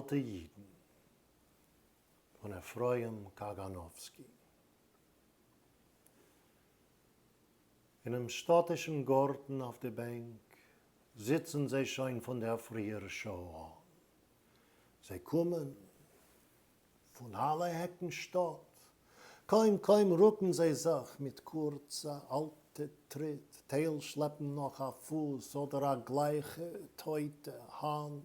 אלטע אידן פון אפרים קאגאנאווסקי. אינעם שטאטישן גארטן אויף די בענק זיצן זיי שוין פון דער פריער שעה אן. זיי קומען פון אלע עקן שטאט, קוים קוים רוקן זיי זיך מיט קורצע אלטע טריט, טייל שלעפן נאך א פוס אדער א גלייכע טויטע האנט,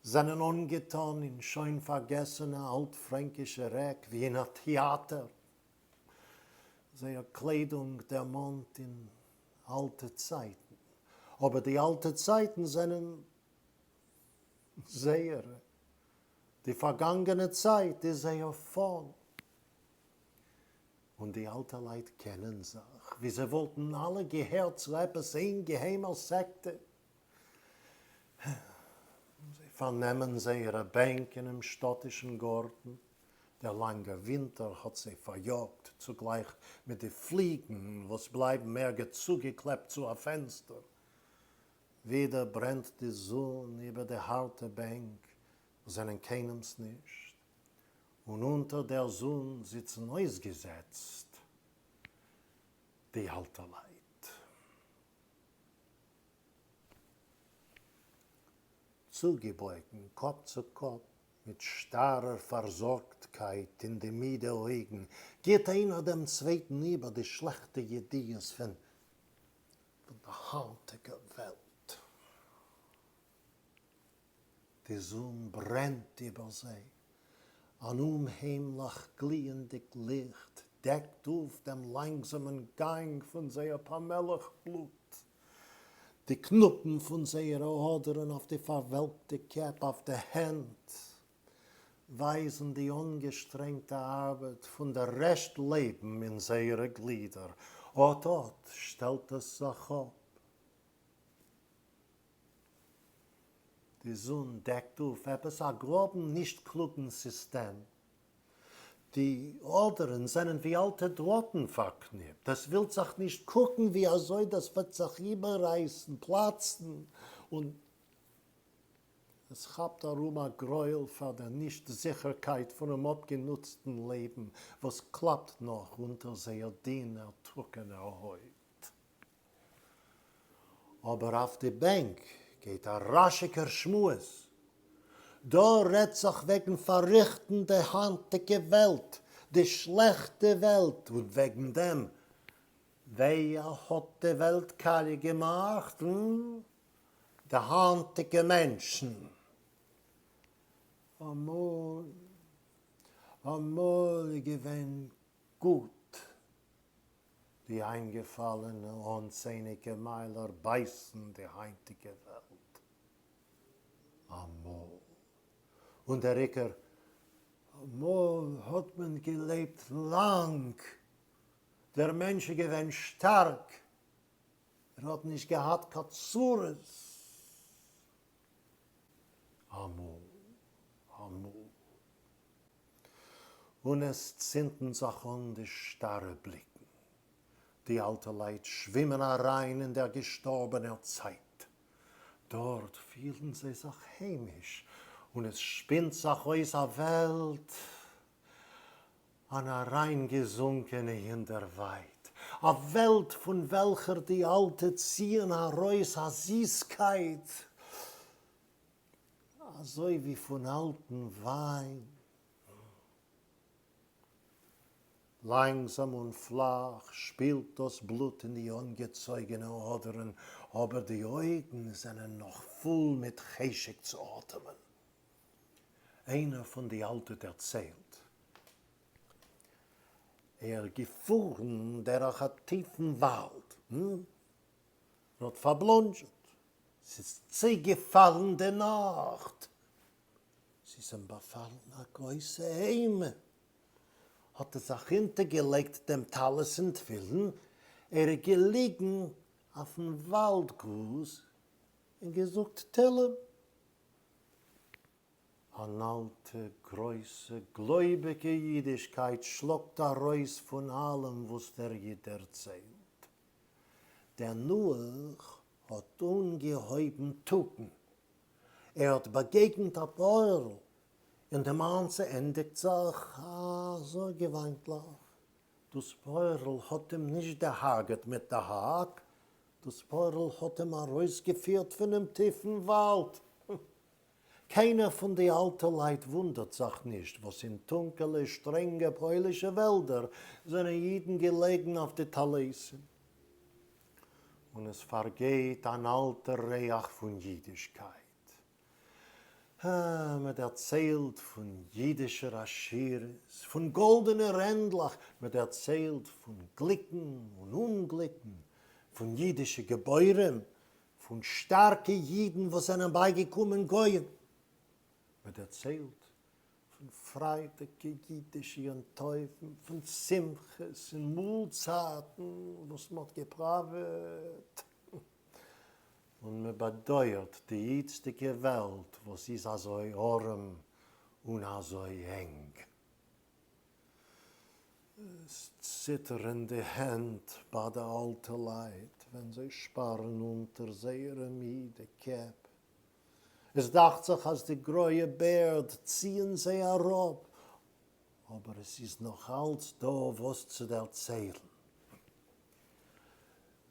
זענען אנגעטאן אין שוין פארגעסענע אלט-פרענקישע רעק ווי אין א טעאטער, זייער קליידונג דערמאנט אין אלטע צייטן, אבער די אלטע צייטן זענען זייערע. די פארגאנגענע צייט איז זייער פאן. און די אלטע לייט קענען זיך ווי זיי וואלטן אלע געהערט צו עפעס איין געהיימער סעקטע. זיי פארנעמען זייערע בענק אינעם שטאטישן גארטן. דער לאנגער ווינטער האט זיי פאריאגט, צוגלייך מיט די פליגן וואס בלייבן ערגעץ צוגעקלעפט צו א פענסטער. ווידער ברענט די זון איבער די הארטע בענק וואס זענען קיינעמס נישט, און אונטער דער זון זיצן אויסגעזעצט די אלטע לייט. צוגעבויגן קאפ צו קאפ מיט שטארער פארזארגטקייט אין די מידע אויגן, גיט איינער דעם צווייטן איבער די שלעכטע ידיעות פון פון די היינטיגע וועלט. די זון ברענט איבער זיי, אן אומהיימליך גליענדיג ליכט דעקט אויף דעם לאנגזאמען גאנג פון זייער פאמעליך בלוט. די קנופן פון זייערע אדערן אויף די פארוועלקטע קעפ, אויף די הענט, ווייזן די אנגעשטרענגטע ארבעט פון דער רעשט לעבן אין זייערע גלידער. אט אט שטעלט עס זיך אפ. די זון דעקט אויף עפעס א גראבן נישט קלוגן סיסטעם. די אדערן זענען ווי אלטע דראטן פארקניפט, עס ווילט זיך נישט קוקן ווי אזוי דאס וועט זיך איבעררייסן, פלאצן, און עס כאפט ארום א גרויל פאר דער נישט זיכערקייט פונעם אפגענוצטן לעבן וואס קלאפט נאך אונטער זייער דינער טרוקענער הויט. אבער אויף די בענק גייט א רעש'יגער שמועס. דא רעדט זיך וועגן פארריכטן די היינטיגע וועלט, די שלעכטע וועלט, און וועגן דעם ווער האט די וועלט קאליע געמאכט? די היינטיגע מענטשן. אמאל, אמאל איז געווען גוט. די איינגעפאלענע אנצייניגע מיילער בייסן די היינטיגע וועלט. אמאל, און דער עיקר, אמאל האט מען געלעבט לאנג, דער מענטש איז געווען שטארק, ער האט נישט געהאט קיין צרות. אמאל, אמאל. און עס צינדן זיך אן די שטארע בליקן. די אלטע לייט שווימען אריין אין דער געשטארבענער צייט. דארט פילן זיי זיך היימיש, און עס שפינט זיך אויס א וועלט אַן אַרײַנגעזונקענע אין דער ווײַט, אַ וועלט, פֿון וועלכער די אַלטע ציִען אַרויס אַ זיסקייט, אַזוי ווי פֿון אַלטן ווײַן. לאַנגזאַם און פֿלאַך שפּילט דאָס בלוט אין די אָנגעצויגענע אָדערן, אָבער די אויגן זענען נאָך פֿול מיט חשק צו אָטעמען. איינער פון די אלטע דערציילט, ער געפארן דורך א טיפן וואלד און האט פארבלאנדזשעט, ס'איז צוגעפאלן די נאכט, ס'איז אים באפאלן א גרויסע אימה, האט ער זיך אונטערגעלייגט דעם טלית און תפילין, ער איז געליגן אויפן וואלד גראז און געזאגט תהלים. אן אלטע גרויסע גלויביגע אידישקייט שלאגט ארויס פון אלעם וואס דער איד דערציילט. דערנאך האט אנגעהויבן טאגן. ער האט באגעגנט א פויערל, און די מעשה ענדיגט זיך אזוי געוויינטליך. דאס פויערל האט אים נישט דערהרגעט מיט די האק, דאס פויערל האט אים ארויסגעפירט פונעם טיפן וואלד. קיינער פון די אלטע לייט וואונדערט זיך נישט וואס אין טונקעלע שטרענגע פוילישע וועלדער זענען אידן געלעגן אויף די טליתים. און עס פארגייט אן אלטער ריח פון אידישקייט. מען דערציילט פון אידישער עשירות, פון גאלדענע רענדלעך, מען דערציילט פון גליקן און אומגליקן, פון אידישע גיבורים, פון שטארקע אידן וואס זענען בייגעקומען גויים. מען דערציילט פון פריידיגע אידישע יום טובים, פון שמחות און מאלצייטן וואס מען האט געפראוועט, און מען באדויערט די איצטיגע וועלט וואס איז אזוי ארעם און אזוי ענג. עס ציטערן די הענט ביי די אלטע לייט ווען זיי שפארן אונטער זייערע מידע קעפ. עס דאכט זיך אז די גרויע בערד ציען זיי אראפ, אבער עס איז נאך אלץ דא וואס צו דערציילן.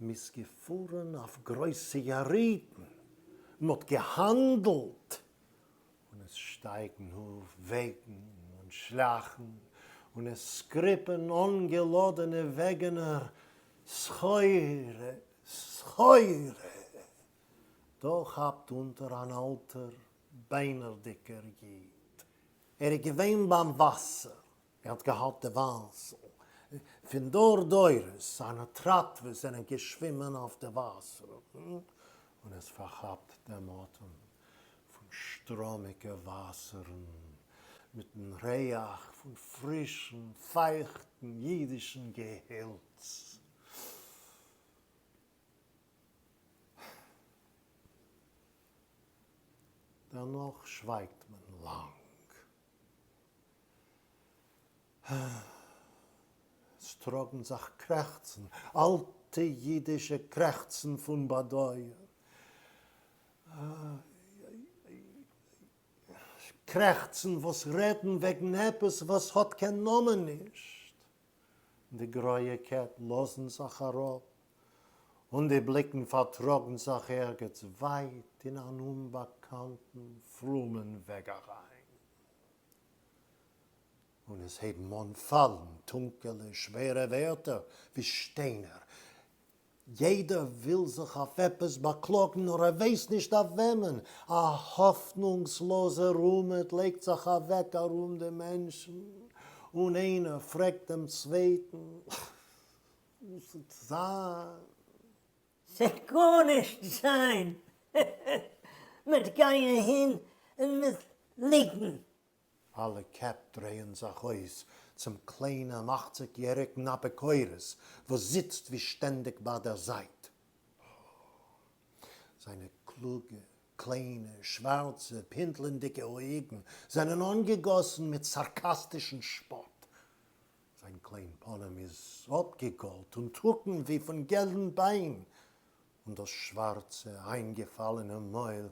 מ'איז געפארן אויף גרויסע יארידן, מ'האט געהאנדלט, און עס שטייגן אויף וועגן און שליאכן, און עס סקריפען אנגעלאדענע וועגענער סחורה, סחורה! דא כאפט אונטער אן אלטער ביינערדיגער איד. ער איז געווען ביים וואסער, ער האט געהאט די ווייסל פון דור דורות, זיינע טראטוועס זענען געשווימען אויף די וואסערן, און עס פארכאפט דעם אטעם פון שטראמיגע וואסערן, מיטן ריח פון פרישן פייכטן אידישן געהילץ. דערנאך שווייגט מען לאנג. עס טראָגן זיך קרעכצן, אַלטע ייִדישע קרעכצן פֿון באַדויער. קרעכצן, וואָס רעדן וועגן עפּעס, וואָס האָט קיין נאָמען נישט. די גרויע קעפּ לאָזן זיך אַראָפּ, און די בליקן פֿאַרטראָגן זיך ערגעץ ווײַט אין אַן אומבאַקאַנטן פֿרומען וועג אַרײַן. און עס הייבן אן פאלן טונקעלע שווערע ווערטער ווי שטיינער, יעדער וויל זיך אויף עפעס באקלאגן נאר ער ווייסט נישט אויף וועמען, א האפנונגסלאזער אומעט לייגט זיך אוועק ארום די מענטשן, און איינער פרעגט דעם צווייטן וואס וועט זיין? ס'עט גארנישט זיין, מ'עט גיין אהין און מ'עט ליגן. אלע קעפ דרייען זיך אויס צום קליינעם אכציג יעריגן אפיקורס וואס זיצט ווי שטענדיג ביי דער זייט. זיינע קלוגע, קליינע, שווארצע, פינטלענדיגע אויגן זענען אנגעגאסן מיט סארקאסטישן שפאט. זיין קליין פנים איז אפגעגאלט און טרוקן ווי פון געלן ביין, און דאס שווארצע, איינגעפאלענע מויל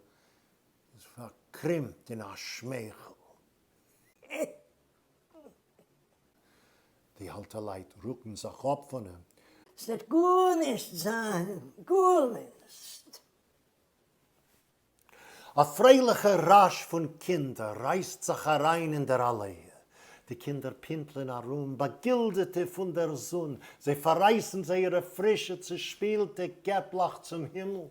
איז פארקרימט אין א שמייכל. די אלטע לייט רוקן זיך אפ פון אים. ס'וועט גארנישט זיין, גארנישט. א פרייליכער רעש פון קינדער רייסט זיך אריין אין דער אלעע. די קינדער פינטלען ארום, באגילדעטע פון דער זון, זיי פאררייסן זייערע פרישע צעשפילטע קעפלעך צום הימל,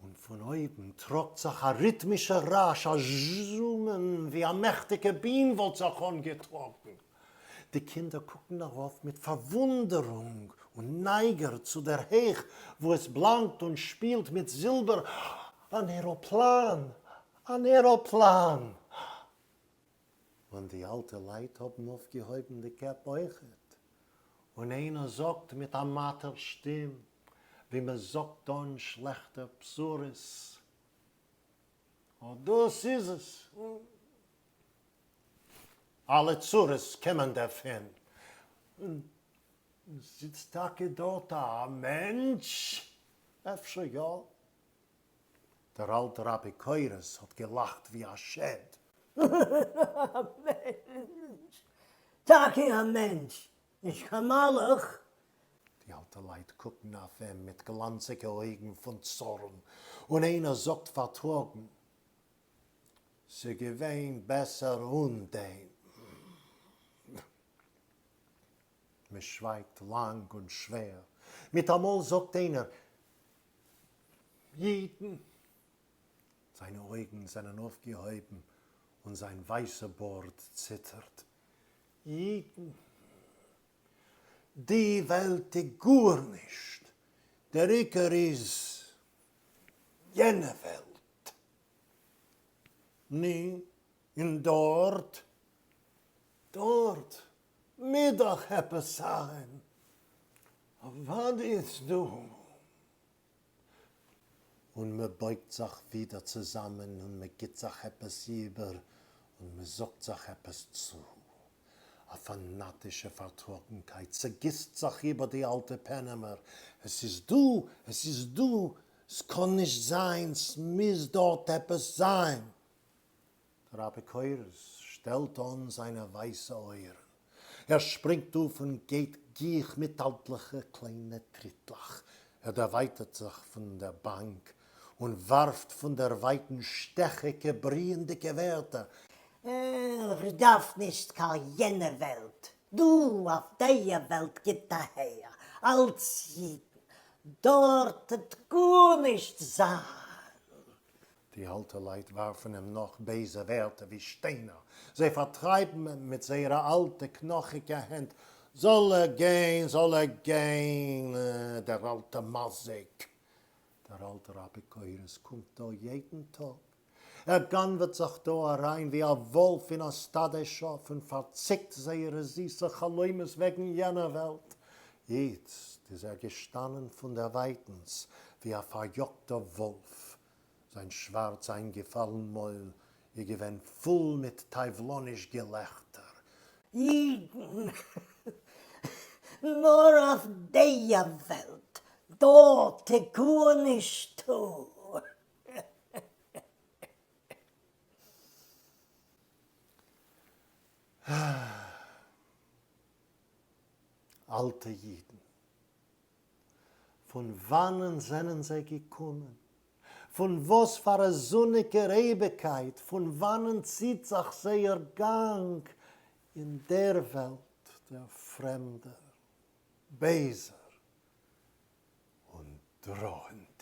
און פון אויבן טראָגט זיך אַ ריטמישער רעש, אַ זשומען, ווי אַ מעכטיקע בין וואָלט זיך אָנגעטראָגן. די קינדער קוקן אַרויף מיט פאַרוואונדערונג און נייגער צו דער הייך, וואו עס בלאַנקט און שפּילט מיט זילבער אַן עראָפּלאַן, אַן עראָפּלאַן! און די אלטע לייט האבן אויפגעהויבן די קעפ אויכעט, און איינער זאגט מיט א מאטער שטים, ווי מען זאגט אן שלעכטע בשורות, אט דאס איז עס! אלע צרות קומען דערפון! און זיצט טאקע דארט א מענטש? אפשר יא? דער אלטער אפיקורס האט געלאכט ווי א שד. א מענטש! טאקע א מענטש, נישט קיין מלאך! די אלטע לייט קוקן אויף אים מיט גלאנציגע אויגן פון צארן, און איינער זאגט פארטראגן, ס'געווען בעסער אן דעם. מ'שווייגט לאנג און שווער. מיטאמאל זאגט איינער, אידן! זיינע אויגן זענען אויפגעהויבן און זיין ווייסע בארד ציטערט. אידן! די וועלט איז גארנישט, דער עיקר איז יענע וועלט. נו, און דארט? דארט מוז דאך עפעס זיין, אוודאי איז דא. און מען בויגט זיך ווידער צוזאמען און מען גיט זיך עפעס איבער און מען זאגט זיך עפעס צו. א פאנאטישע פארטראגנקייט צעגיסט זיך איבער די אלטע פענעמער, עס איז דא! עס איז דא! ס'קאן נישט זיין! ס'מוז דארט עפעס זיין! דער אפיקורס שטעלט אן זיינע ווייסע אויערן, ער שפרינגט אויף און גייט גיך מיט אלטליכע קליינע טריטלעך, ער דערווייטערט זיך פון דער באנק און ווארפט פון דער ווייטן שטעכיגע בריענדיגע ווערטער. איך דארף נישט קיין יענע וועלט, דא אויף דיע וועלט גיט אהער אלץ אידן, דארט טוט גארנישט זיין. די אלטע לייט ווארפן אים נאך בייזע ווערטער ווי שטיינער, זיי פארטרייבן אים מיט זייערע אלטע קנאכיגע הענט, זאל ער גיין, זאל ער גיין, דער אלטער מזיק. דער אלטער אפיקורס קומט דא יעדן טאג, ער גנב'עט זיך דא אריין ווי א וואלף אין א סטאדע שאף און פארציקט זייערע זיסע חלומות וועגן יענער וועלט. איצט איז ער געשטאנען פון דערווייטנס ווי א פאריאגטער וואלף, זיין שווארץ איינגעפאלן מויל איז געווען פול מיט טייוולאניש געלעכטער. אידן, נאר אויף דיע וועלט, דארט איז גארנישטא. אלטע אידן, פון וואנען זענען זיי געקומען? פון וואס פאר א זוניגער אייביגקייט? פון וואנען ציט זיך זייער גאנג אין דער וועלט, דער פרעמדער, בייזער און דראענדער?